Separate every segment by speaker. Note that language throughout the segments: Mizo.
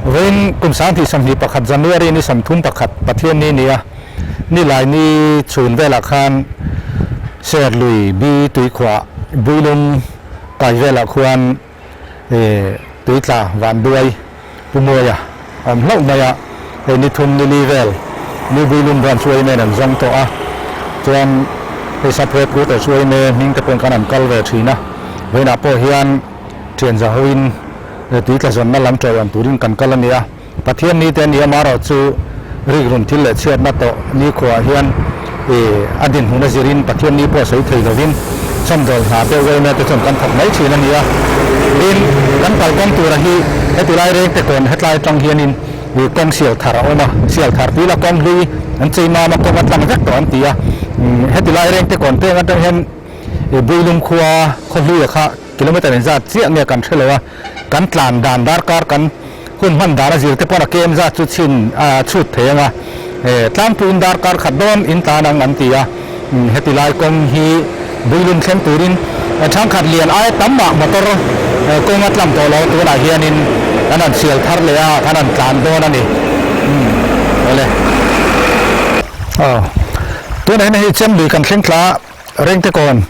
Speaker 1: Vawiin kum 2021 January ni 31 Pathianni nia Nilai ni chhun velah khan Serlui Bi tuikhuah Builum kai velah khuan Tuitla Vanduai Pu Muaia a awm hlauh mai a, hei ni thum ni li vel New Builum Branch Women an zawng tawh a, chuan hei Sub Headquarters Women hming te pawhin khan an kal ve thin a, vawiinah pawh hian thian za hoin tuitla zawnna lam tawiawm turin kan kal a ni a, Pathian ni te a ni a, marawh chu rikrun thil leh chhiatna tawh nikhuaah hian a dinhmun a zirin Pathian ni pawh sawi thei lovin chawmdawl hna deuh Women te chuan kan thawk mai thin a ni a, tin kan kalkawng tura hi heti lai reng te kawn hetlai atang hianin kawng sial thar a awm a, sial thar tila kawng hlui an chei mam a kawng a tlang vek tawh an ti a, heti lai reng te kawn peng atang hian Builum khua khaw hluia kha kilometer engzat chiah nge kan hre lo a, kan tlan dan darkar kan hun hman dan a zir te pawn a kem zat chu chhin a chhut thei ang a, tlangpuiin darkar khat dawn in tlan ang an ti a, heti lai kawng hi Builum thleng turin thangkhat lian aia tam mah motor kawng a tlang tawh lo tunah hianin kan han sial thar leh a, kan han tlan dawn a ni. Awle. Aw tunah hian hei Chemlui kan thleng thla a. Rengte kawn,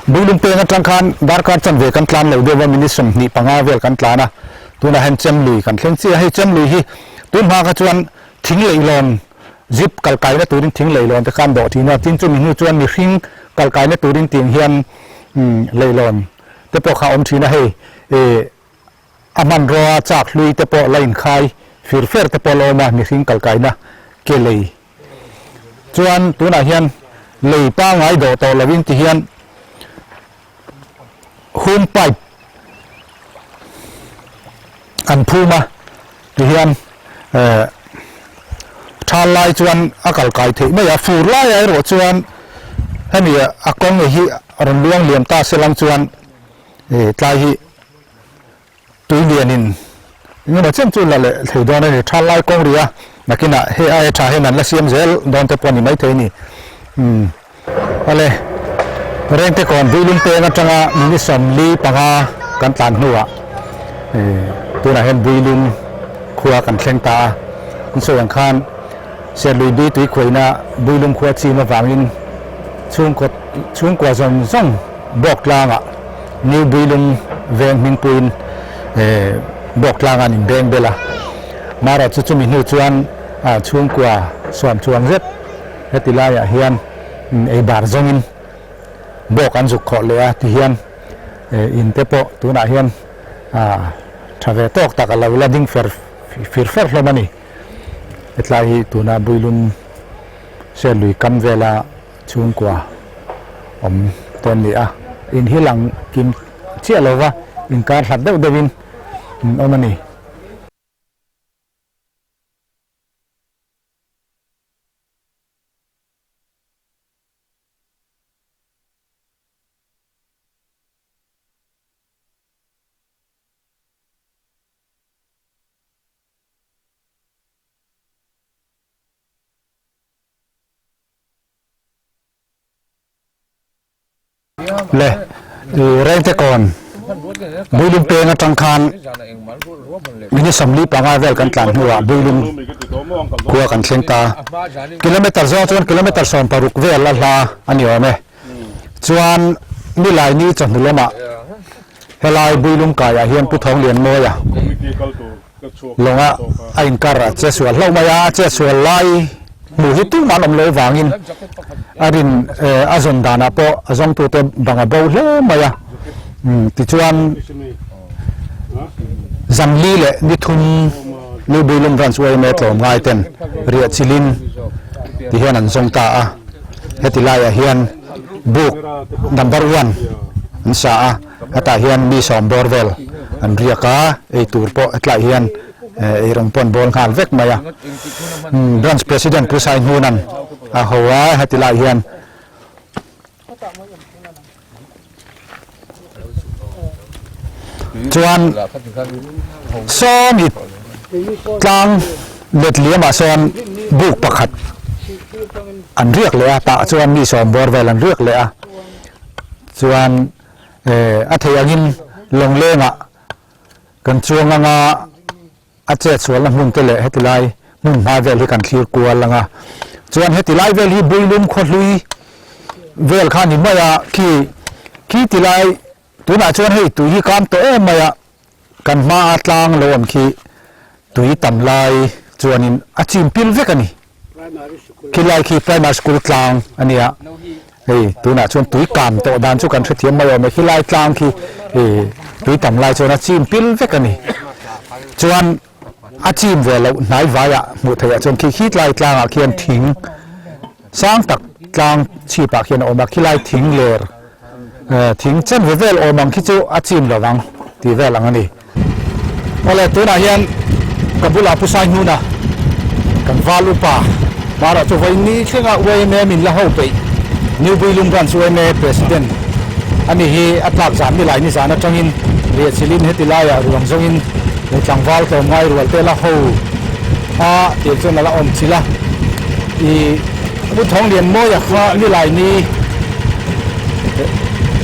Speaker 1: Builum peng atang khan darkar chanve kan tlan lo deuh a, minute 25 vel kan tlan a, tunah hian Chemlui kan thleng chiah a, hei Chemlui hi tun hma kha chuan thing leihlawn zip kal kaina turin thing leihlawn te khan dawh thin a, tin chumi hnu chuan mihring kal kaina turin tiang hian leihlawn te pawh kha a awm thin a, hei ih a hmanrua chak hlui te pawh la inkhai fir fer te pawh la awm a, mihring kal kaina ke lei. Chuan tunah hian lei pangngai dawh tawh lovin ti hian hum pipe an phum a ti hian eh thal lai chuan a kal kai theih mai a, fur laiah erawh chuan hemi a kawng hi a rawn luang liam ta se lang chuan eh tlai hi Tui lianin engemaw chen chu la leh thei dawn a ni. Tha lai kawng ri a, nakinah hei aia tha hian an la siam zel dawn te pawh a ni maithei a ni. Umm awle, Rengte kawn Builum peng atanga minute 45 kan tlan hnuah tunah hian Builum khua kan thleng ta a. An sawi ang khan Serlui Bi tui khuaina Builum khua chim avangin chhungkaw chhungkua zawng zawng bawk tlangah New Builum veng hmingpuiin bawk tlangah an inbeng bel a, Mara chu chumi hnu chuan chhungkua suam chuang zet heti laiah hian ei bar zawngin bawk an zuk khawh leh a tihian in te pawh tunah hian tha ve tawk tak a lo la ding fer fir fer hlawm a ni. Hetlai hi tuna Builum Serlui kam vela Chhungkua awm te an ni a, in hi lang kim chiah lo va, inkar hlat deuh deuhin an awm a ni. Le i Rengte kawn Builum peng atang khan minute 45 vel kan tlan hnuah Builum khua kan thleng ta. Kilometer zawng chuan kilometer 16 vel a hla a ni awm e. Chuan nilai ni chawhnu lamah helai Builum kaiah hian Pu Thawnglianmawia Lawnga a inkar a che sual hlauh mai a, a che sual lai hmuh hi tumah an awm loh vangin a rin a zawn danah pawh a zawngtute bang a bo hle mai a. Tichuan Zamli leh Nithum New Builum Branch yma tlawm ngai ten riah chilin ti hian an zawng ta a, heti laiah hian book number one an sa a. Hetah hian mi sawm bawr vel an riak a, ei tur pawh hetlaiah hian eirawng pawh an bawl nghal vek mai a. Branch President Pu Sai Hnuna'n a ho a, heti laiah hian chuan sawmi tlang let liamah sawn buk pakhat an riak leh a, tah chuan mi sawm bawr vel an riak leh a. Chuan a thei angin lawnglengah kan chuang anga. A chet sualna hmun te leh heti lai hmun hma vel hi kan thlir kual ang a, chuan heti lai vel hi Builum khawhlui vel kha a ni mai a, khi khi ti lai tunah chuan hei tui hi kam tawh em mai a, kan hmaa tlang lo awm khi tui tam lai chuanin a chim pil vek a ni. Khilai khi primary school tlang a nia, hei tunah chuan tui kam tawh dan chu kan hrethiam mai awm e, khilai tlang khi ih tui tam lai chuan a chim pil vek a ni. Chuan a chim ve loh hnai vaiah hmuh theih ah chuan khi khitlai tlangah khian thing sang tak tlang chhip ah khian a awm a, khilai thing ler thing chanve vel awm ang khi chu a chim lo vang tih vel ang a ni. Awle tunah hian ka bulah Pu Saihnuna kan val upa Mara chu vawiin ni thlenga YMA min la ho peih New Builum Branch YMA President a ni hi a tlak zan nilai nizan atangin riahchilhin heti laiah ruang zawngin tlangval tlawmngai rual te la ho a tir chuan a la awm chilh a ih Pu Thawng Lianmawia kha nilai ni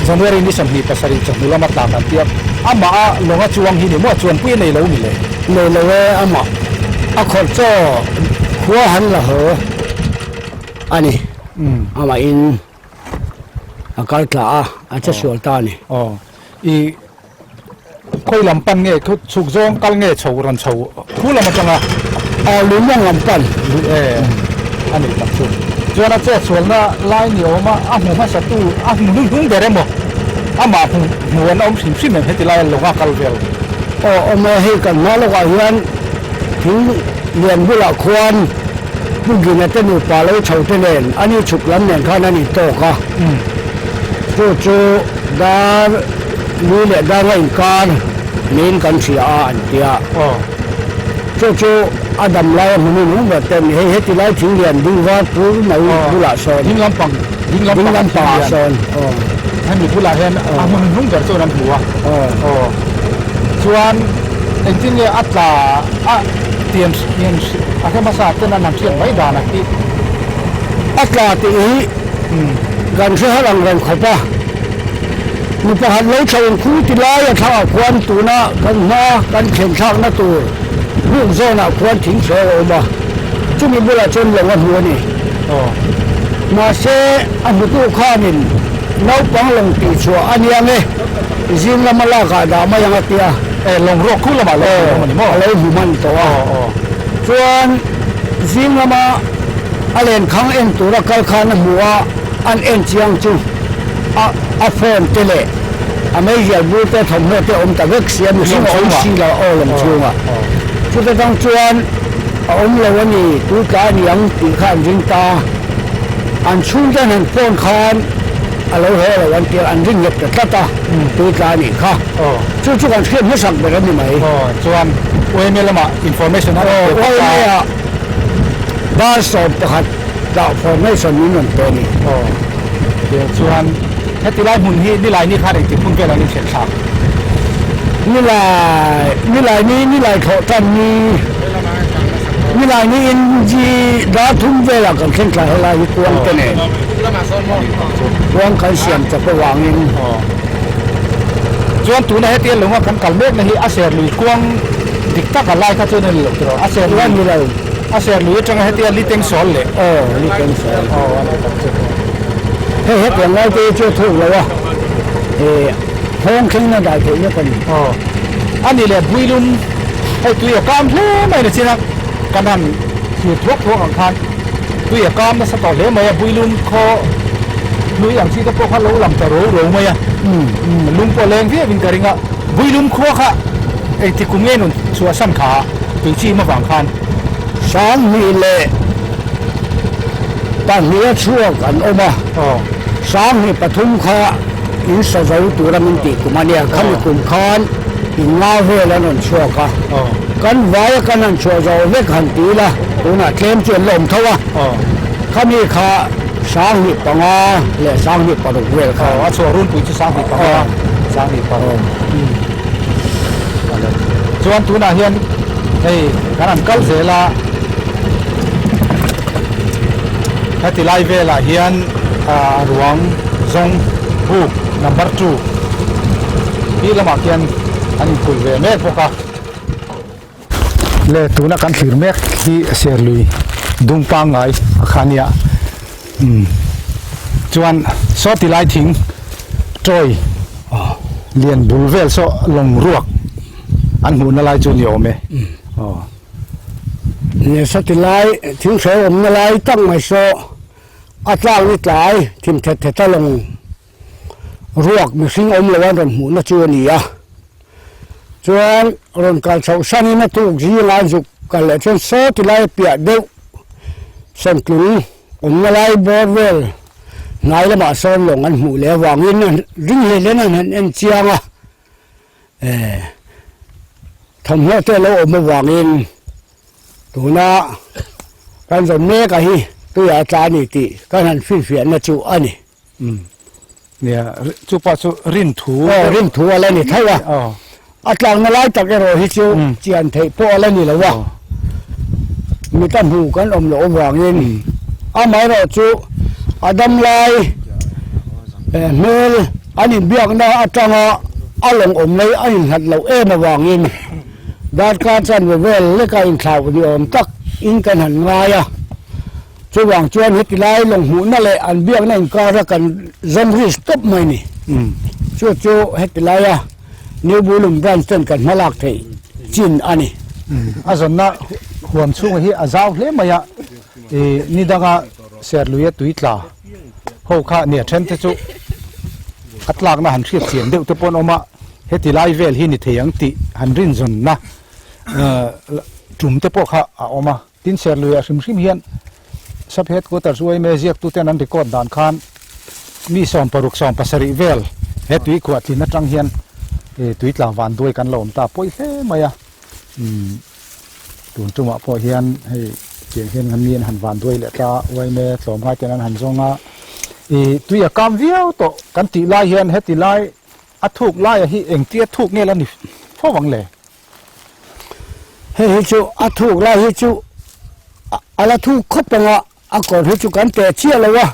Speaker 1: January ni 27 chawhnu lama tlak an tia, amah a lawnga chuang hi ni maw chuanpui a nei lo ni le?
Speaker 2: Nei lo e, amah a khawrh chaw khua han la haw a ni, amah in a kal tla a, a che sual ta a ni.
Speaker 1: Aw, i Khawi lam pan nge chhuk zawng kal nge chho rawn chho khu lam atanga
Speaker 2: aw lungmawng lam pan
Speaker 1: e a nih tak chu chuan a chet sualna lai ni awm a a hmu hmasa tu a hmu hlung hlung ber emaw amah hmu hmu an awm hrim hrim em heti lai a lawnga kal vel
Speaker 2: aw awm e hei kan hma lawkah hian thing lian bulah khuan Pu Gina te nupa lo chho te nen ani chhuk lam nen khan an intawk a chu chu dar Lui leh danga inkar niin kan hria a an ti a. Chu chu a dam lai a hmu nung ber te ni. Hei heti lai thing lian ding var pur mai bulah sawn.
Speaker 1: Ding lampang ding lampang ah
Speaker 2: sawn.
Speaker 1: Hemi bulah hian a hmu nung ber chuan an hmu a. Chuan engtin nge a tla a tian a hre hmasa ten an han hriat mai dan a khi.
Speaker 2: A tla tih hi Kan hre har ang reng khawp a, mi pakhat lo chho in khu ti lai a thlangah khuan tuna kan hma kan thlen thlakna tur buk zawnah khuan thing chhawng a awm a, chumi bulah chuan lawng a hmu a ni. Mahse a hmutu khanin naupang lawng tih chhuah a nia nge zing lama lakah dah mai ang a tia.
Speaker 1: Lawng ruak khu lamah lo hmu a ni maw?
Speaker 2: A lo hmu hman tawh a. Chuan zing lama. A lenkhang en tura kal khan a hmu a, an en chiang chu a a phone te leh a meizial bur te thawmhnaw te awm ta vek si a, mihring a awm si lo aw lawng chhungah. Chuta tang chuan a awm lo a ni, tu tla a ni ang tih kha an ring ta a, an chhungte an han phone khan a lo haw lo an tia, an ring nghet ta tlat a, tu tla a nih kha. Chu chu kan hriat hmasak ber a ni mai.
Speaker 1: Chuan UMA lamah information a rawn pe bawk a.
Speaker 2: Bar 11 dah formation min rawn pe a ni.
Speaker 1: Aw, tiang chuan heti lai hmun hi nilai ni khan engtik hmun velah in thlen thlak?
Speaker 2: Nilai, nilai ni, nilai thlawh tan ni, nilai ni in ji dar thum velah kan thleng thlai helai hi kuang te nen kuang kan siam chawp avangin.
Speaker 1: Aw, chuan tuna hetia lunga kan kal mek na hi a ser lui kuang dik tak a lai kha chuan a ni lo tiraw? A ser lui
Speaker 2: ni lo.
Speaker 1: A ser lui atanga hetia li teng sawl leh.
Speaker 2: Aw li teng sawl.
Speaker 1: Aw a ni tak chu.
Speaker 2: Hei hetiang lai te hi chu a thuk lo a, eh nghawng thleng na dai theih nawk a ni.
Speaker 1: Aw a ni leh builum hei tui a kam hle mai na chin a, kan han thlir thuak thuak ang khan tui a kam nasa tawh hle mai a, builum khaw hlui ang chi te pawh kha lo lang ta ro ro mai a, lung pawh leng viau in ka ring a. Builum khua kha engti kum nge nun chhuahsan kha tui chim avang khan.
Speaker 2: 2002 a chhuak an awm a, 2003 kha in sa zo tura min tih kum a nia, khami kum khan in nga vel an rawn chhuak a, kan vaia kan han chhuah zo vek han ti ila tunah tlem chu an la awm tho a, khami kha 2005 leh 2006 vel kha.
Speaker 1: A chhuah runpui chu 2005, 2006. Chuan tunah hian hei kan han kal zel a, heti lai velah hian ruang zawng buk number 2 hi lamah khian an inkulh ve mek bawk a. Le tuna kan thlir mek hi Serlui dung pangngai a kha nia umm chuan saw ti lai thing tawi lian bul vel saw lawng ruak an hmuhna lai chu ni awm e aw.
Speaker 2: Le saw ti lai thing hre awmna lai tak mai saw a tlak ni tlai thim thet thet a lawng ruak mihring awm lo an rawn hmuhna chu a ni a. Chuan rawn kal chhoh sanin a tuk zingah an zuk kal leh chuan saw ti lai piah deuh sawntlung awmna lai bawr vel hnai lamah sawn lawng an hmuh leh avangin an ring hle hlen an han en chiang a, eh thawmhnaw te a lo awm avangin tuna kan zawn mek a hi tuiah a tla a ni tih kan han finfiahna chu a ni.
Speaker 1: Umm nia chu pawh chu rin thu
Speaker 2: aw rin thu a la ni tho a a tlakna lai tak erawh hi chu chian theih pawh a la ni lo a mit a hmu kan awm loh avangin amaherawh chu a dam lai hmel an inbiakna atanga a lawng awm lai a inhlat loh em avangin darkar chanve vel leka inthlauh ni awm tak in kan han ngai a. Chuvang chuan heti lai lawng hmuhna leh an biakna inkara kan zawm ri stop mai ni. Chu chu heti laia New Bulum Branch ten kan hmalak theih chin a ni.
Speaker 1: A zawnna huam chhunga hi a zau hle mai a, ih ni danga Serluia tui tla ho kha nia then te chu a tlakna han hriat chian deuh te pawh an awm a, heti lai vel hi ni thei ang tih han rinzawnna tum te pawh kha a awm a. Tin, Serluiah hrim hrim hian Sub Headquarters UIMA ziaktuten an record dan khan mi 16 17 vel he tui khuah tlin atang hian tui tla van duai kan lo awm ta pawi hle mai a. Umm tun tumah pawh hian hei tiang hian mi an han van duai leh ta UIMA tlawmngai ten an han zawng a. Ih tui a kam viau tawh kan tih lai hian heti lai a thuk laia hi engtia thuk nge la ni fo ang le?
Speaker 2: Hei hi chu a thuk lai hi chu a la thuk khawp ang a, a kawr hi chu kan teh chiah lo a,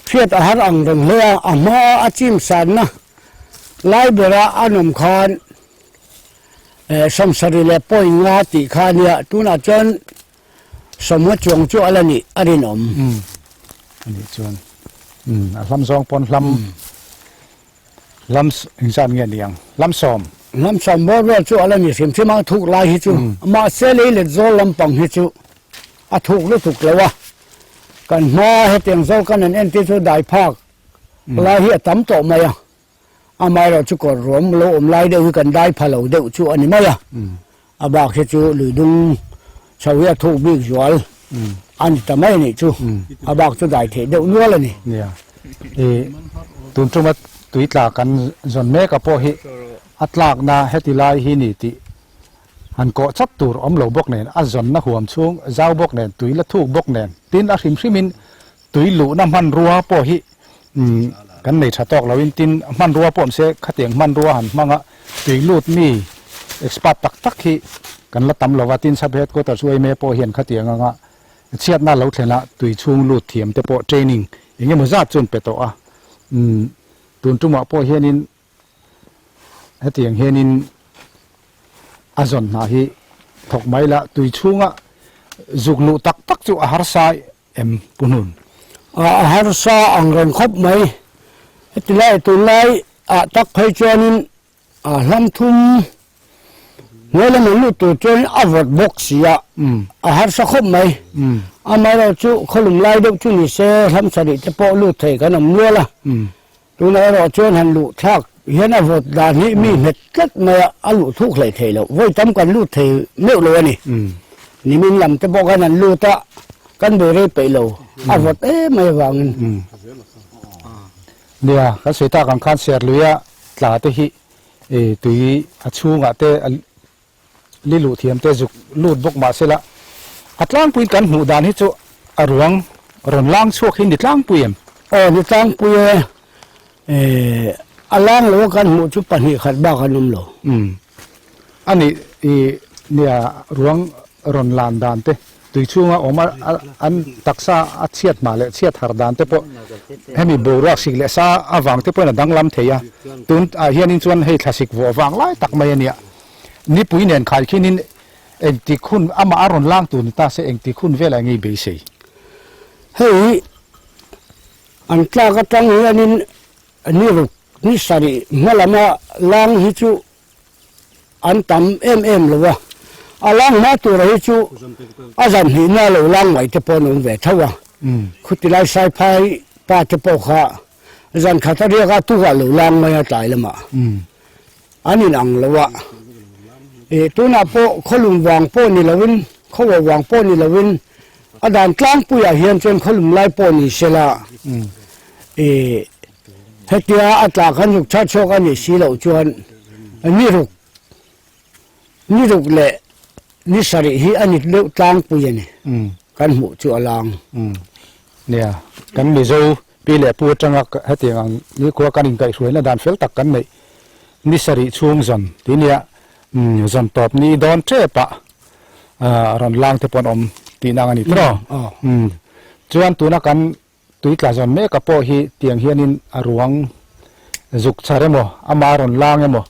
Speaker 2: hriat a har ang reng hle a, a hma a chim sanna lai bera a nawm khan 70 leh point nga tih kha a nia, tunah chuan sawmnga chuang chu a la nih a rinawm.
Speaker 1: A nih chuan a hlam zawng pawn hlam. Lam engzat nge ni ang? Lam sawm.
Speaker 2: Lam sawm bawr vel chu a la ni hrim hrim a, thuk lai hi chu. Mahse lei let zawl lampang hi chu a thuk lutuk lo a. Kan hma hetiang zawl kan han entir chu dai phak lai hi a tam tawh mai a. Amaherawh chu kawr ruam lo awm lai deuh hi kan dai pha lo deuh chu a ni mai a. A bak hi chu lui dung chho hi a thuk bik zual a ni ta mai a nih chu. A bak chu dai theih deuh nual a ni.
Speaker 1: Nia. I tun tuma tui tla kan zawn mek a pawh hi a tlakna heti lai hi ni tih han kawh chat tur awm lo bawk nen, a zawnna huam chhung zau bawk nen, tui la thuk bawk nen, tin a hrim hrimin tui luhna hmanrua pawh hi kan nei tha tawk loin tin hmanrua pawh awm se khatiang hmanrua han hmanga tui lut mi expert tak tak hi kan la tam lova tin sub headquarters UIMA pawh hian khatiang anga chhiatna lo thlen a tui chhung lut thiam te pawh training eng emaw zat chuan pe tawh a tun tumah pawh hianin Hetiang hianin a zawn hna hi thawk mai la, tui chhunga zuk luh tak tak chu a harsa em Pu Hnun?
Speaker 2: A harsa ang reng khawp mai. Heti lai tunlai ah tak phei chuanin a hlam thum hnuai lam an luh tur chuanin a vawt bawk si a, a harsa khawp mai. Amaherawhchu chu khawlum lai deuh chu ni se hlam sarih te pawh lut thei kan awm nual a. Tunah erawh chuan han luh thlak hian a vawt dan hi mi nghet tlat mai a, a luh thuk hlei thei lo. Vawi tam kan lut thei meuh lo a ni. Nimin lam te pawh khan an lut a, kan bei rei peih lo, a vawt em mai avangin.
Speaker 1: Nia, kan sawi tak ang khan Serluia tla te hi tui a chhungah te li luh thiam te zuk lut bawk mah sela a tlangpuiin kan hmuh dan hi chu a ruang rawn lang chhuak hi ni tlangpui em?
Speaker 2: Aw ni tlangpui e, eh a lang lo a kan hmuh chu pahnih khat bak an awm lo.
Speaker 1: Umm a nih i nia ruang rawn lan dan te tui chhunga awm a an taksa a chhiat hma leh chhiat har dan te pawh hemi boruak sik leh sa avang te pawhin a danglam thei a tun ah hianin chuan hei thlasik vawh vang lai tak mai a nia. Nipui nen khai khinin Engtik hun amah a rawn lang tur ni ta se engtik hun velah nge i beisei?
Speaker 2: Hei an tlak atang hianin ni ruk ni sarih hma lama lang hi chu an tam em em lo a, a lang hma tura hi chu a zan hnihna lo lang mai te pawh an awm ve tho a, khutilai Saiphai pa te pawh kha zan khat a riak a tukah lo lang mai a tlai lamah an inang lo a, ih tunah pawh khawlum vang pawh ni loin khawuah vang pawh ni loin a dan tlangpuiah hian chuan khawlum lai pawh ni sela ih Hetia a tla khan ruk chhar chhuak a nih si loh chuan ni ruk ni ruk leh ni sarih hi a ni deuh tlangpui a ni. Kan hmuh chu a lang.
Speaker 1: Nia, kan Mizo pi leh pu atanga hetiang ang nikhua kan inkaihhruaina dan fel tak kan neih ni sarih chhung zawn tih nia zawn tawp ni dawn tep ah rawn lang te pawh an awm tihna ang a ni tawh. Chuan tuna kan Tui tla zawn mek a pawh hi tiang hianin a ruang zuk char emaw, ama rawn lang emaw,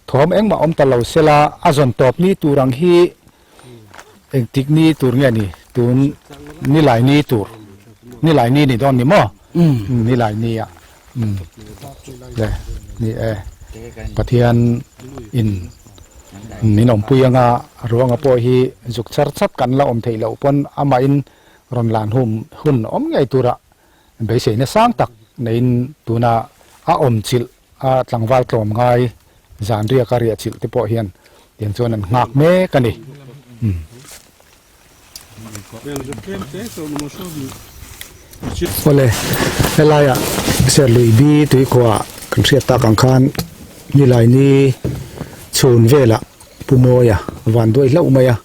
Speaker 1: thawm engmah awm ta lo sela a zawn tawp ni tur ang hi engtik ni tur nge ni tun nilai ni tur nilai ni ni dawn ni maw nilai ni ah le ni e Pathian in min awmpui anga ruanga pawh hi zuk char chat kan la awm theih loh pawn amahin Rawn lan hum hun awm ngei tura beiseina sang tak neiin tuna a awm chilh a tlangval tlawm ngai zan riak a riah chilh te pawh hian tiang chuan an nghak mek a ni. Awle, helaiah Serlui bi tuikhuah kan hriat tak ang khan Nilaini chhun velah Pu Mawia van duai hlauh mai a.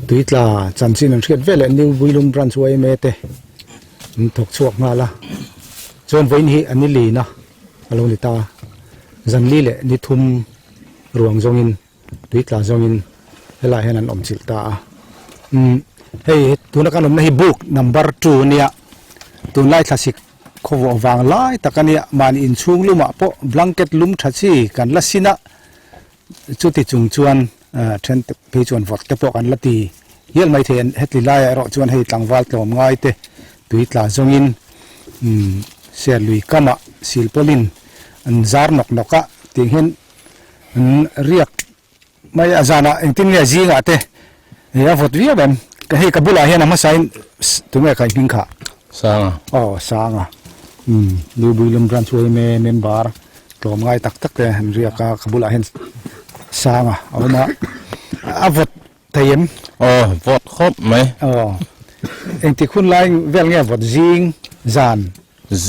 Speaker 1: Tui tla chanchin an hriat veleh New Builum Branch yma te an thawk chhuak nghal a, chuan vawiin hi a ni lin a a lo ni ta a, zan li leh ni thum ruang zawngin tui tla zawngin helaiah hian an awm chilh ta a, umm hei tuna kan awmna hi book number two ania tunlai thlasik khawvawh vang lai tak ania mahni inchhung lumah pawh blanket lum tha chi kan la sin a. Chuti chung chuan then te phei chuan vawt te pawh kan la ti hial mai thei a, heti laiah erawh chuan hei tlangval tlawm ngai te tui tla zawngin umm ser lui kamah silpawlin an zar nawk nawk a tih hian an riak mai a, zanah engtin nge zingah te hei a vawt viau em, hei ka bulah hian a hmasain tunge ka inhming khah?
Speaker 3: Sanga.
Speaker 1: Aw Sanga umm New Builum Branch yma member. Tlawm ngai tak tak te an riak a, ka bulah hian sang a awm a, a vawt thei em?
Speaker 3: Aw, vawt khawp mai.
Speaker 1: Aw, engtik hun lai vel nge vawt zing zan?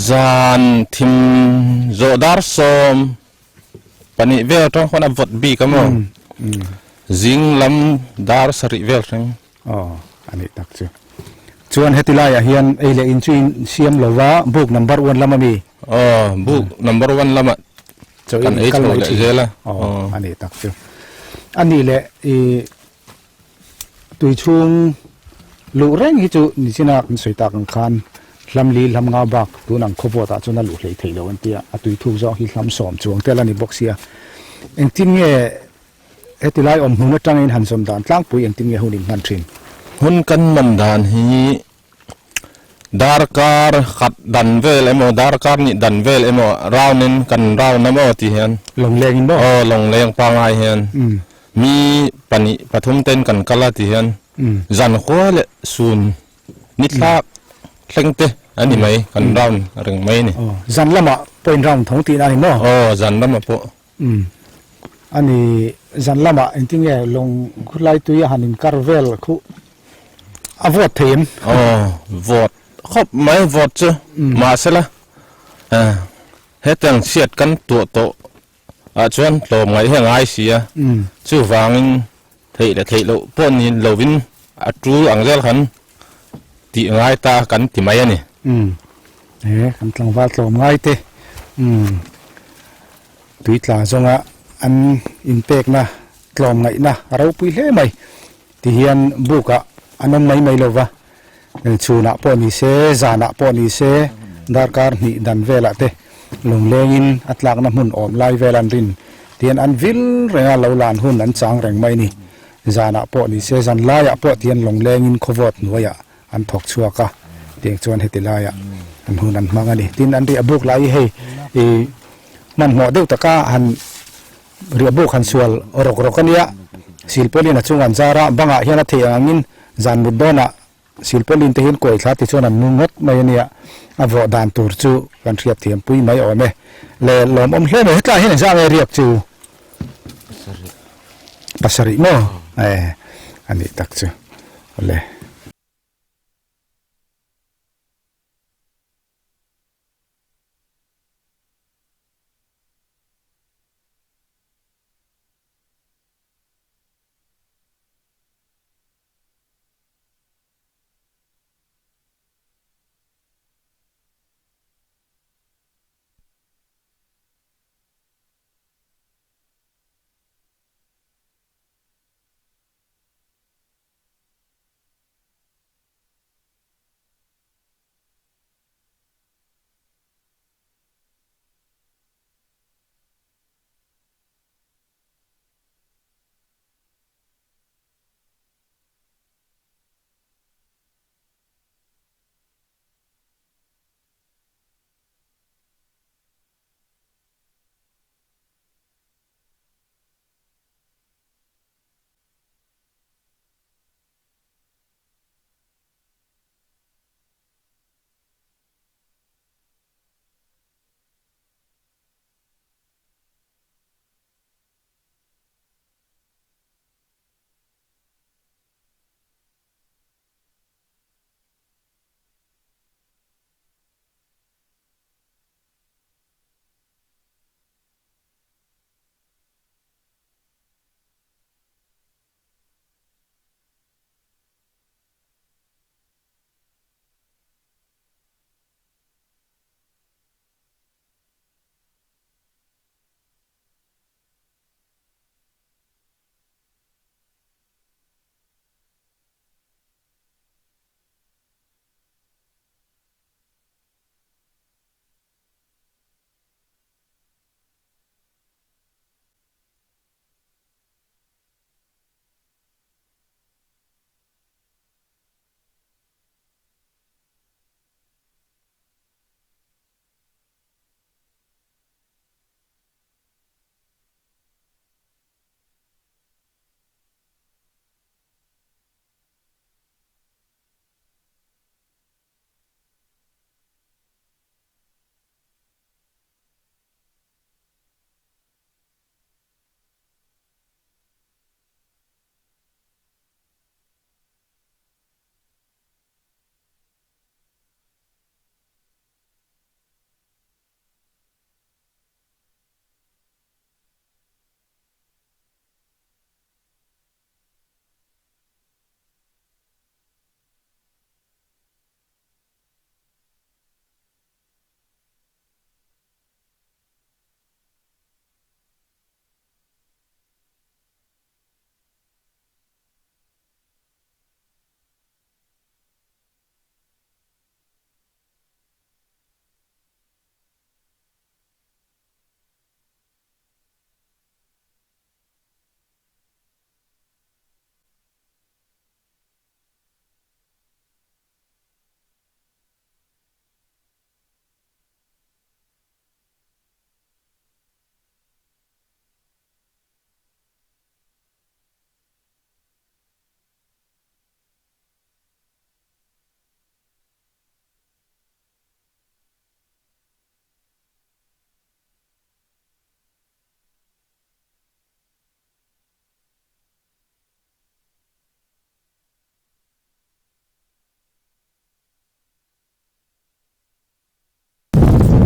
Speaker 3: Zan thim zawh dar 12 vel atang khuan a vawt bik a maw? Zing lam dar 7 vel thleng.
Speaker 1: Aw, a nih tak chu. Chuan heti laiah hian ei leh in chu in siam lo va, book number one lam a mi?
Speaker 3: Aw, book number one lamah kan ei chho leh zel a.
Speaker 1: Aw, a nih tak chu. A nih leh i tui chhung luh reng hi chu nichina kan sawi tak ang khan hlam li hlam nga bak tun ang khawvawtah chuan a luh hlei theih lo an ti a, a tui thuk zawk hi hlam sawm chuang tel a ni bawk sia. Engtin nge Heti lai awm hmun atangin han zawm dan tlangpui engtin nge hun in hman thin?
Speaker 3: Hun kan hman dan hi darkar khat dan vel emaw darkar nih dan vel emaw round in kan round a maw tih hian.
Speaker 1: Lawngleng in maw?
Speaker 3: Aw lawngleng pangai hian mi pahnih pathum ten kan kal a tih hian zan khua leh sun ni thlak thleng te a ni mai kan round reng mai a ni.
Speaker 1: Aw zan lamah pawh in round tho tihna a ni maw?
Speaker 3: Aw zan lamah pawh.
Speaker 1: Umm. Ani zan lamah engtin nge lawng khulai tui a han inkar vel khu a vawt thei em?
Speaker 3: Aw, vawt khawp mai vawt chu mahsela hetiang chhiat kan tuah tawh ah chuan tlawm ngaih hi a ngai si a, chuvangin theih leh theih loh pawh ni lovin a tul ang zel khan tih ngai ta kan ti mai a ni.
Speaker 1: Umm. He kan tlangval tlawm ngai te. Umm. Tui tla zawnga an inpekna tlawm ngaihna a ropui hle mai ti hian bukah an awm mai mai lo va, chhunah pawh ni se, zanah pawh ni se, darkar hnih dan velah te lunglengin a tlakna hmun awm lai vel an rin. Tihian an vil reng a, lo lan hun an chang reng mai a ni. Zanah pawh ni se, zan laiah pawh tihian lawnglengin khawvawt hnuaiah an thawk chhuak a, tiang chuan heti laiah an hun an hmang a ni. Tin, an riah buk lai hi hei ih hmanhmawh deuh taka han riah buk han sual rawk rawk a nia, silpawlin a chung an zar a, bangah hian a theih ang angin zan mut dawnah silpawlin te hian kuai thla tichuan an mu ngawt mai a nia, a vawh dan tur chu kan hriat thiam pui mai awm e. Le lawmawm hle mai, hetlaiah hian engzah nge riak chu? Pasarih maw? E a nih tak chu le.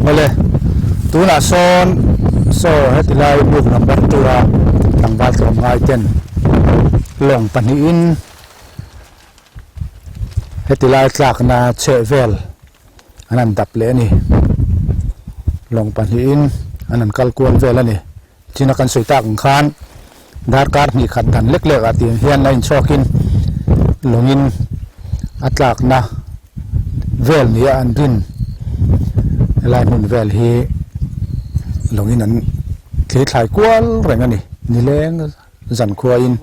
Speaker 1: Awle, tunah sawn saw heti lai book number 2 a tlangval tlawm ngai ten lawng pahnihin heti lai tlakna chheh vel an han dap leh a ni. Lawng pahnihin an han kal kual vel a ni. China kan sawi tak ang khan darkar hnih khat dan lek lek ah tiang hian a inchhuakin lawngin a tlakna vel nia an rin helai hmun vel hi lawngin an. Thli thlai kual reng a ni, nileng zankhuain.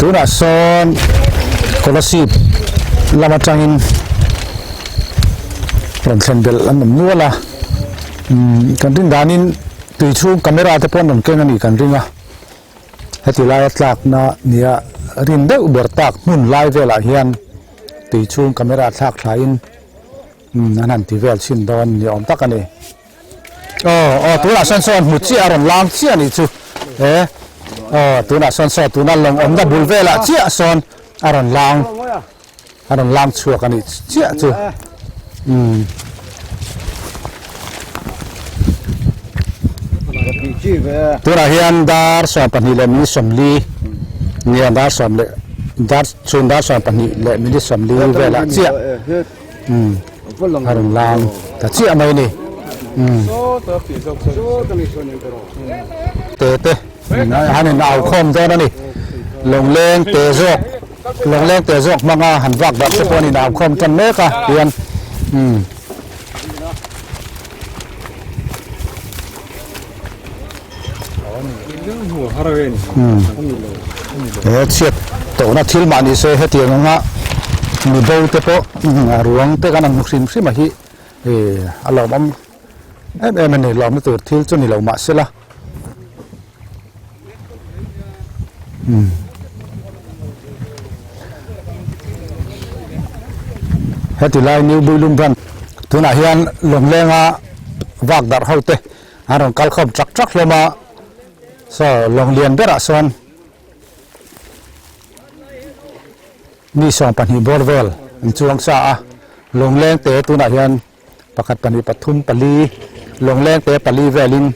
Speaker 1: Tunah sawn Kolasib lam atangin rawn thlen belh an awm nual a, kan rin danin tui chhung camera te pawh an rawn keng a nih kan ring a, heti laia tlakna nia rin deuh ber tak hmun lai velah hian tui chhung camera thlak thlain an han ti vel chhin dawn ni awm tak a ni. Aw aw tunah sawn sawn hmu chiah a rawn lang chiah a nih chu e aw tunah sawn saw tuna lawng awmna bul velah chiah sawn a rawn lang a rawn lang chhuak a nih chiah chu umm. Tunah hian dar 12 leh minute 40 nia dar sawm leh dar chhun dar 12 leh minute 40 velah chiah umm. A rawn lang ta chiah mai a ni. Te te han in au khawm dawn a ni. Lawngleng te zawk lawngleng te zawk hmanga han vak darh te pawh an in au khawm tan mek a tihian umm. He chhiat tawhna thil mah ni se hetiang anga mi bo te pawh a ruang te kan han hmu hrim hrim a hi a lawmawm em em a ni lawmna tur thil chu ni lo mah se la. Heti lai New Builum Branch tunah hian lawnglenga vak darh ho te an rawn kal khawm chak chak hlawm a, saw lawng lian berah sawn mi 12 bawr vel an chuang sa a, lawngleng te tunah hian pakhat pahnih pathum pali lawngleng te pali velin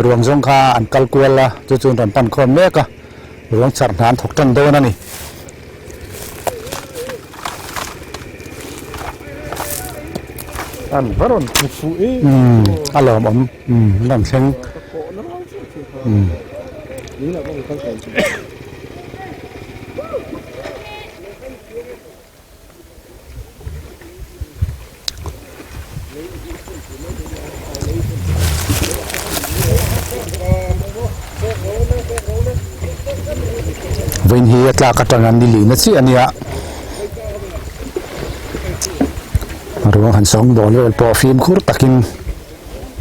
Speaker 1: ruang zawng kha an kal kual a, chu chu an rawn pan khawm mek a, ruang char hna an thawk tan dawn a ni.
Speaker 4: An va rawn hmu fuh em
Speaker 1: a lawmawm an rawn thleng Vawiin hi a tlak atanga ni lihna chiah a nia. Ruang han sawng dawn vel pawh fimkhur takin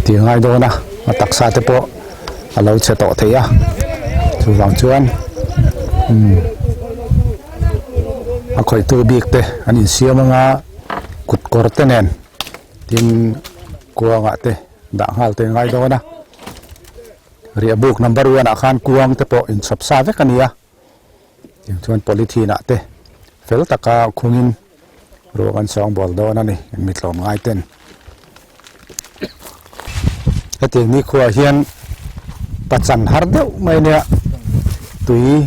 Speaker 1: tih a ngai dawn a, a taksa te pawh a lo chhe tawh thei a, chuvang chuan umm a khawihtu bik te an insiam anga kut kawr te nen tin kuangah te dah nghal te a ngai dawn a, riahbuk number one ah khan kuang te pawh inchhawp sa vek a ni a. Tiang chuan polythene ah te fel taka khungin ruang an sawng bawl dawn a ni mi tlawm ngai ten. Hetiang nikhua hian pachan har deuh mai nia tui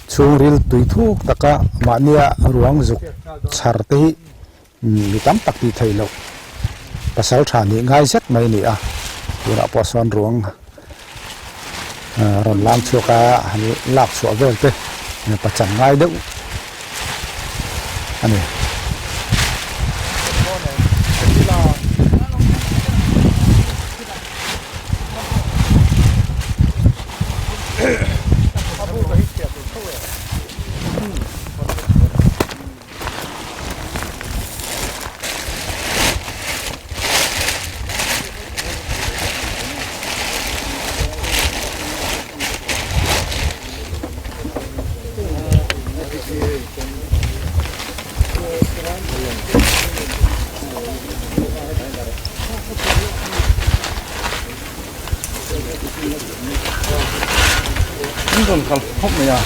Speaker 1: chhungril tui thuk taka mahnia ruang zuk chhar te hi mi tam tak tih theih loh pasal tha nih ngai zet mai a ni a tunah pawh sawn ruang rawn lang chhuak a han lak chhuah vel te pachan ngai deuh a ni. rawn kal khawp mai a.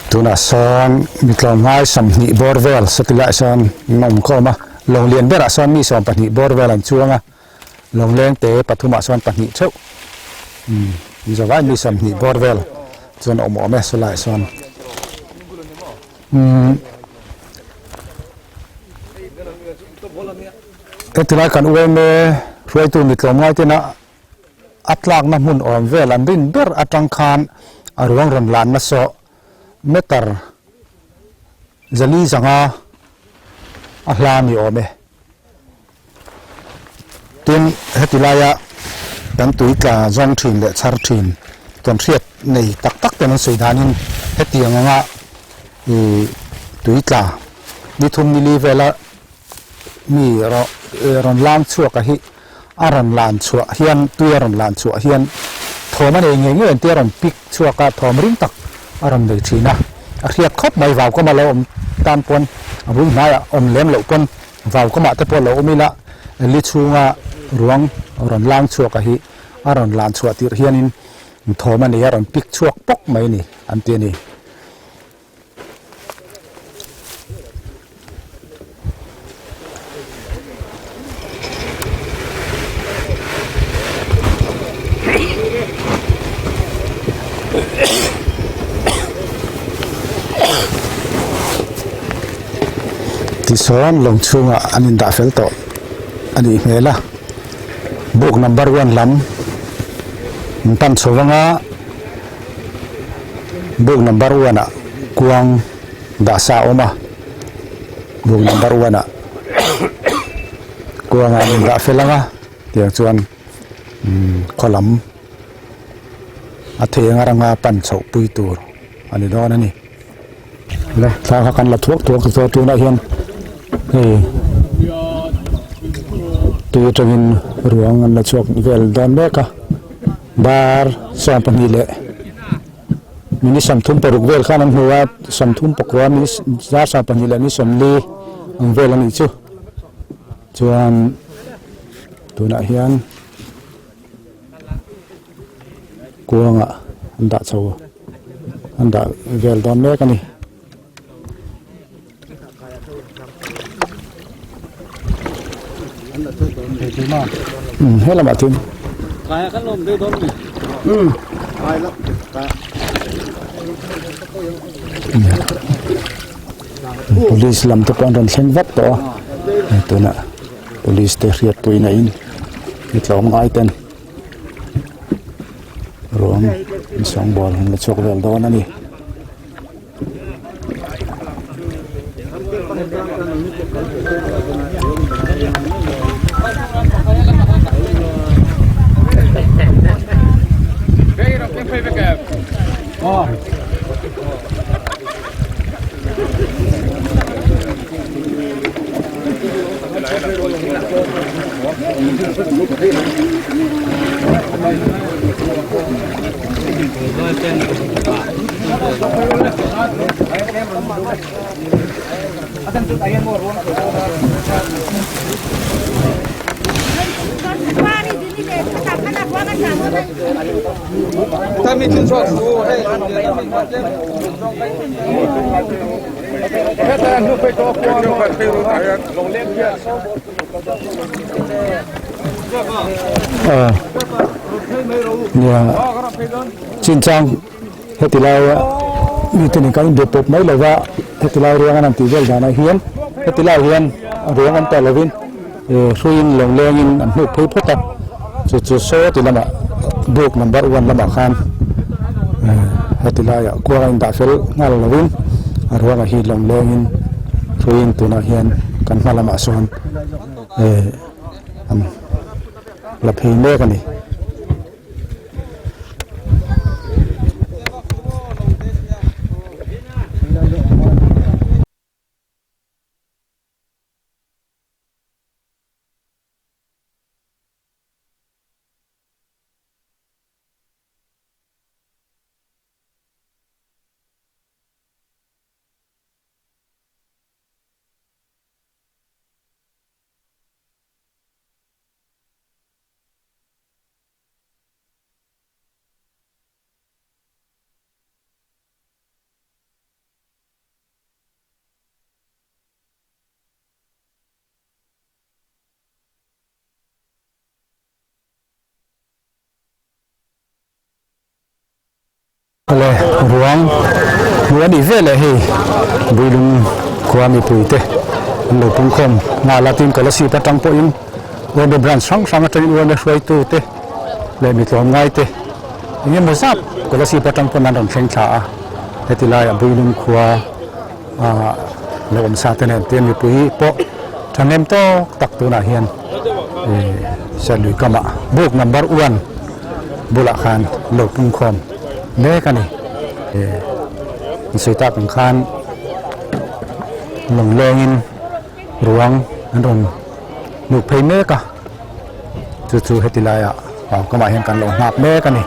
Speaker 2: Tunah sawn mi tlawmngai 20 bawr vel satilaiah sawn an awm khawm a, lawng lian berah sawn mi 20 bawr vel an chuang a, lawng leng te pathumah sawn pahnih theuh umm zavai mi 20 bawr vel chuan a awm awm e sawlaiah sawn umm. Hetilai kan UMA hruaitu mi tlawmngai tena a tlakna hmun awm vel an rin ber atang khan a ruang rawn lanna sawh meter zali zanga a hla ni awm e. Tin, heti laia kan tui tla zawng thin leh chhar thin tawn hriat nei tak tak ten an sawi danin hetiang anga ih tui tla ni thum ni li vela mi rawn lang chhuak a hi a rawn lan chhuah hian tui a rawn lan chhuah hian thawm a nei ngei ngei an tia rawn pik chhuak a thawm ring tak a rawn nei thin a a hriat khawp mai vau kawma lo awm tan pawn a bul hnaiah awm lem loh pawn vau kawmah te pawh lo awm ila li chhunga ruang rawn lang chhuak a hi a rawn lan chhuah tirh hianin thawm a nei a rawn pik chhuak pawk mai a ni an ti a ni. Tichuan lawng chhungah an indah fel tawh a nih hmel a, book number one lam an pan chho vang a. Book number one ah kuang dah sa a awm a, book number one ah kuang ah an indah fel ang a tiang chuan umm khaw lam a thei anga ranga pan chhoh pui tur a ni dawn a ni. Le thla kha kan la thuak thuak ti chuan tunah hian hei tui atangin ruang an la chhuak vel dawn mek a. Bar 12 leh minute 36 vel khan an hmu a, 34 minute dar 12 leh minute 40 ang vel a nih chu. Chuan tunah hian kuangah an dah chho an dah vel dawn mek a ni. He lamah chuan police lam te pawh an rawn thleng vat tawh a tunah police te hriatpuina in mi tlawm ngai ten ruang an sawngbawl an la chhuak vel dawn a ni. Nia chinchang heti laia mite nen kan inbe pawp mai lova heti lai ruang an han tih vel danah hian heti lai hian ruang an tawh lovin eh hruiin lawng lengin an hnuk phei phawt a chu chu saw ti lamah book number one lamah khan eh heti laiah kuang a indah fel nghal lovin a ruangah hi lawng lengin hruiin tunah hian kan hma lamah sawn eh an la phei mek a ni.
Speaker 1: Le ruang hmuh a nih veleh hei Builung khua mipui te an lo pungkhawm nghal a tin Kolasib atang pawhin Uaime branch hrang hrang atangin Uaime hruaitu te leh mi tlawmngai te eng emaw zat Kolasib atang pawn an rawn thleng thla a heti laiah Builung khua ah lo awm sa te nen te mipui pawh thahnem tawk tak tunah hian ih Serlui kamah buk number one bulah khan lo pungkhawm mek a ni. Ih an sawi tak ang khan lawng lengin ruang an rawn hnuk phei mek a chu chu heti laiah pau kamah hian kan lo nghak mek a ni.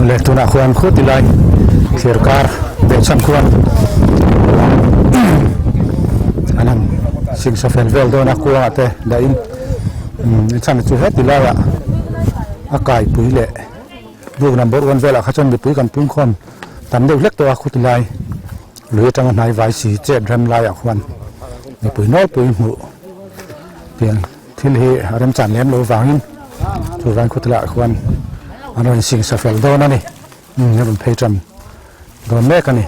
Speaker 1: Le tunah khuan khuti lai thlir kar behchhan khuan an han singsa fel vel dawn a kuangah te dahin a chhan chu heti laiah a kaipui leh buk number one velah kha chuan mipui kan pungkhawm tam deuh hlek tawh a khuti lai lui atanga hnai vai si chet rem laiah khuan mipui nawlpui hmuh pian. Thil hi a remchan lem lo vangin chuvang khawtlaiah khuan an rawn singsa fel dawn a ni. Umm a rawn phei tan dawn mek a ni.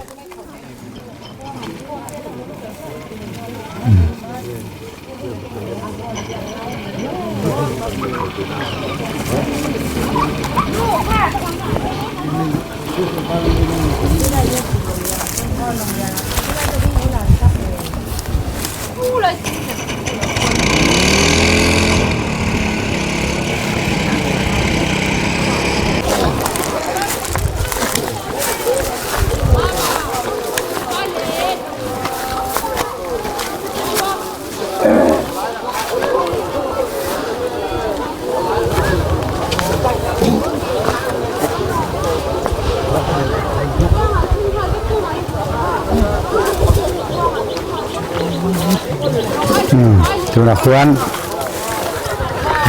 Speaker 1: Tunah khuan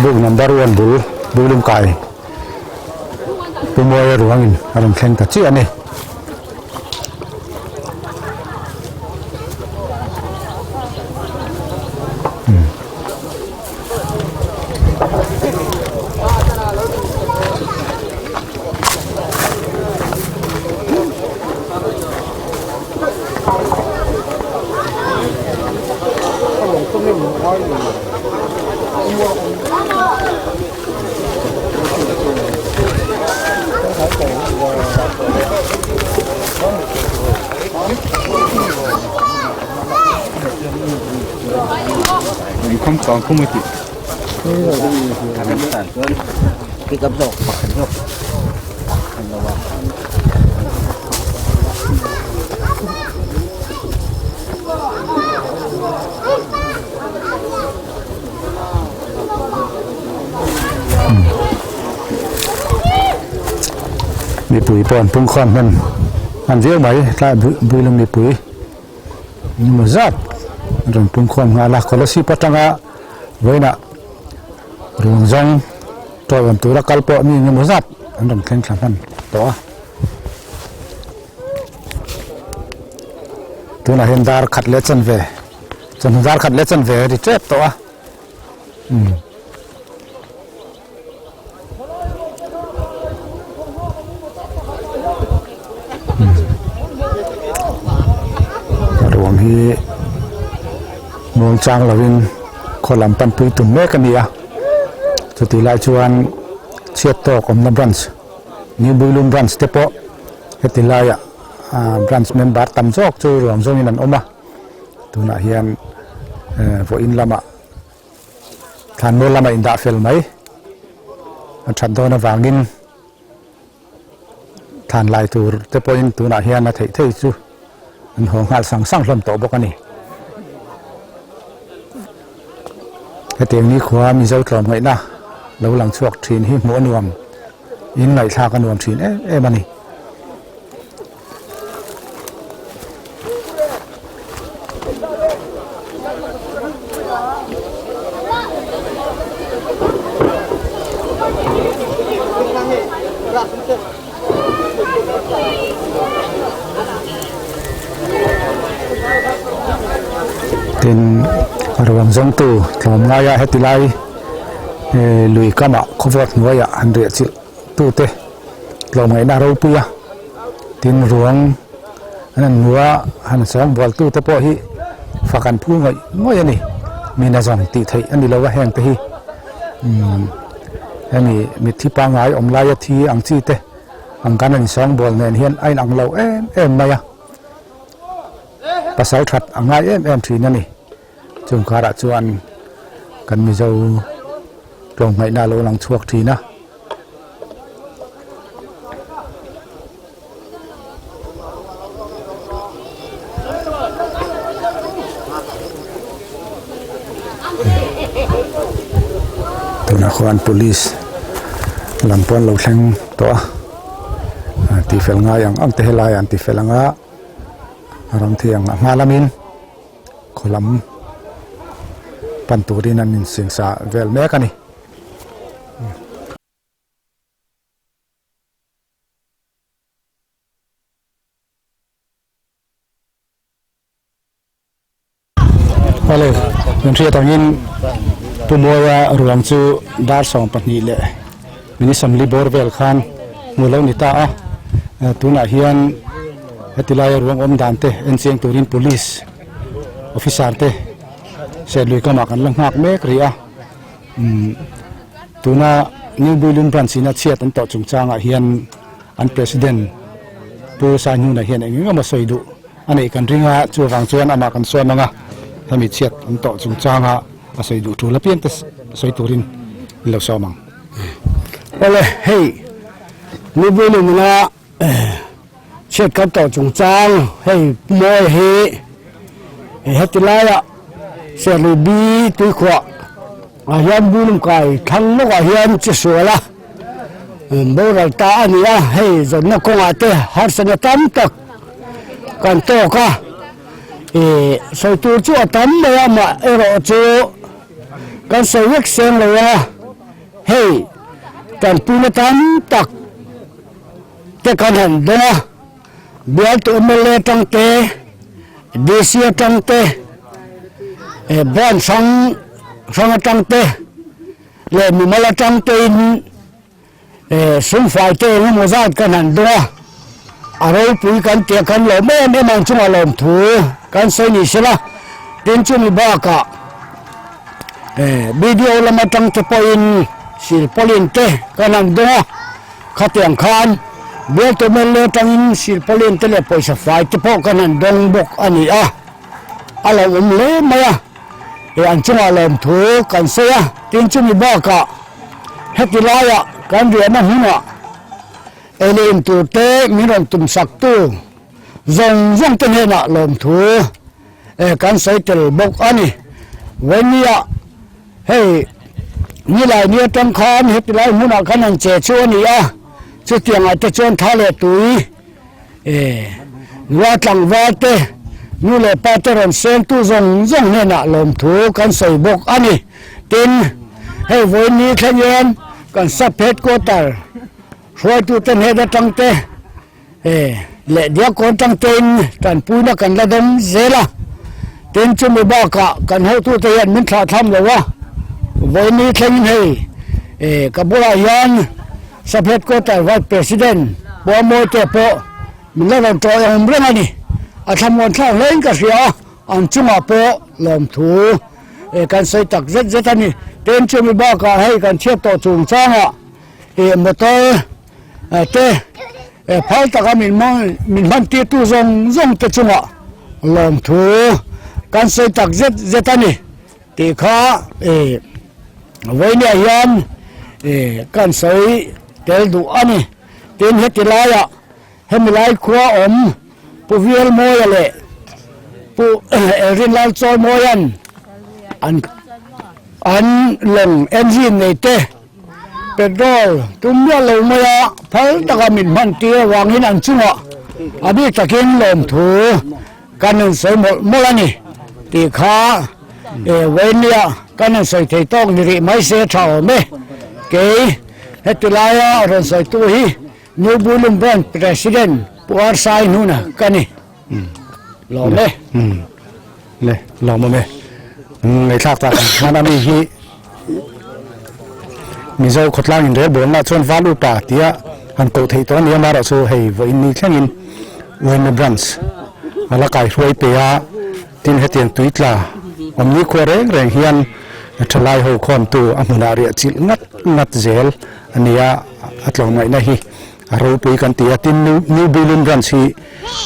Speaker 1: book number one bul building kai Pu Mawia ruangin a rawn thleng ta chiah a ni. Mipui pawh an pungkhawm hman hman viau mai tlai builung mipui engemaw zat an rawn pungkhawm nghal a Kolasib atanga vawiinah ruang zawng tawiawm tura kal pawh mi engemaw zat an rawn thleng thla hman tawh a. Tunah hian dar khat leh chanve chawhnu dar khat leh chanve a ri tep tawh a umm. Ruang hi muang chang lovin khaw lam panpui tum mek a ni a chutih lai chuan chhiat tawk awmna branch New Builum branch te pawh heti laiah branch member tam zawk chu ruang zawngin an awm a tunah hian vawiin lamah thlanmual lamah indah fel mai a that dawn avangin thlan lai tur te pawhin tunah hian a theih theih chu an haw nghal sang sang hlawm tawh bawk a ni. Hetiang ni khua Mizo tlawmngaihna lo lang chhuak thin hi hmuh a nuam in ngaihthlak a nuam thin em em a ni. Tin ruang zawngtu tlawm ngaia heti lai lui kamah khawvawt hnuaiah an riah chilh. tute tlawmngaihna ropui a, tin ruang an han hmu a, han sawngbual tute pawh hi fak an phu ngawih ngawih a ni, mi nazawng tih theih a ni lo a heng te hi umm hemi mitthi pangngai awm laia thi ang chi te ang kan han sawngbual nen hian a inang lo em em mai a, pasal that a ngai em em thin a ni. Chung karah chuan kan Mizo tlawmngaihna a lo lang chhuak thin a. Tunah khuan police lam pawh an lo thleng tawh a, tihfel ngai ang ang te helaiah an tifel ang a, ram thiang a hma lamin. Khaw lam pan turin an insingsa vel mek a ni. Awle, min hriat angin Pu Mawia ruang chu dar 12 leh minute 40 bawr vel khan hmu lo ni ta a, tunah hian heti laia ruang awm dan te en chiang turin police officer te Serlui kamah kan la nghak mek rih a, umm tuna New Builum branch ina chhiat an tawh chungchangah hian an president Pu Sainghuna hian eng eng emaw sawi duh a neih kan ring a, chuvang chuan amah kan sawm ang a, hemi chhiat an tawh chungchanga a sawi duh tul apiang te sawi turin min lo sawm ang.
Speaker 2: Awle hei New Builum ina Chhiat kan tawh chungchang hei mawi hi heti laiah Serlui bi tuikhuah ah hian Bulum kai thlang lawkah hian chi sual a boral ta a ni a, hei zawnna kawngah te harsatna tam tak kan tawk a, ih sawi tur chu a tam mai a mah erawh chu kan sawi vek seng lo a, hei tanpuina tam tak. Te kan han dawng a, bialtu mla atang te, DC atang te, branch hrang hrang atang te leh mimal atang tein sum fai te eng emaw zat kan han dawng a, a ropui kan tih a kan lawm em em ang chungah lawmthu kan sawi ni sela, tin chumi bakah BDO lam atang te pawhin silpaulin te kan han dawng a. Khatiang khan bialtu mla atangin silpaulin te leh pawisa fai te pawh kan han dawng bawk a ni a, a lo awm hle mai a, eh an chungah lawmthu kan sawi a, tin chumi bakah heti laiah kan riahna hmunah ei leh in tur te min rawn tum saktu zawng zawng te hnenah lawmthu eh kan sawi tel bawk a ni. Vawinia Hei, nilai ni atang khan heti lai hmunah khan an che chu a ni a, chutiangah te chuan tha leh tui eh nula tlangval te, nu leh pa te rawn sengtu zawng zawng hnenah lawmthu kan sawi bawk a ni. Tin, hei vawiin ni thleng hian kan sub headquarter hruaitute hnen atang te eh leh diakkawn tang tein tanpuina kan la dawng zel a, tin chumi bakah kan hotute hian min thlah thlam lo a, vawiin thlengin hei eh ka bulah hian sub headquarter vice president Puamawite pawh min la rawn tawih awm reng a ni, a thlamuan thlak hlein ka hria a, an chungah pawh lawmthu eh kan sawi tak zet zet a ni, tin chumi bakah hei kan chhiat tawh chungchangah eh motor te phal taka min min hman tirtu zawng zawng te chungah lawmthu kan sawi tak zet zet a ni tih kha vawinia hian kan sawi tel duh a ni. Tin heti laiah hemi lai khua awm Pu Vialmawia leh Pu Elrinlal Chawimawia'n an an lawng engine nei te Petrol tum miah lo mai a, phal taka min hman tir avangin an chungah a bik takin lawmthu kan rawn sawi mawlh mawlh a ni tih kha Wayne-a kan rawn sawi thei tawk ni rih mai se tha awm e. Kei heti laia rawn sawitu hi New Bulum Branch President Pu Arsai Hnuna ka ni. Lawm e.
Speaker 1: Le lawm awm e. Ngaihthlak tak hman a mi hi. Mizo khawtlang inrelbawlna chuan Val Upa tia han koh theih tawh a ni a, amaherawhchu hei vawiin ni thlengin Uaina Branch a la kaihruai pe a, tin hetiang tui tla awm ni khua reng reng hian thalai ho khawntu a hmunah riah chilh ngat ngat zel a ni a, a tlawmngaihna hi a ropui kan ti a, tin New Builum Branch hi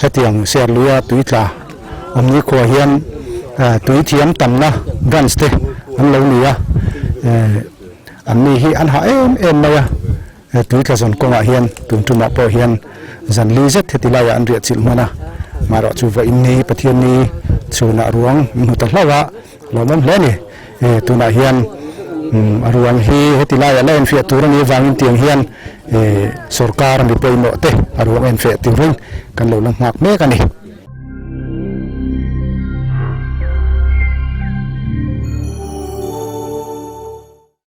Speaker 1: hetiang Serluia tui tla awm ni khua hian tui thiam tamna branch te an lo ni a, an ni hi an hah em em mai a. He tui tla zawn kawngah hian tun tumah pawh hian zan li zet heti laiah an riah chilh hman a, marawh chu vawiin ni Pathian ni chhunah ruang an hmu ta hlauh a, lawmawm hle a ni. E tunah hian a ruang hi heti laiah la enfiah tur a nih avangin tiang hian e sawrkar mi pawimawh te a ruang enfiah turin kan lo la nghak mek a ni.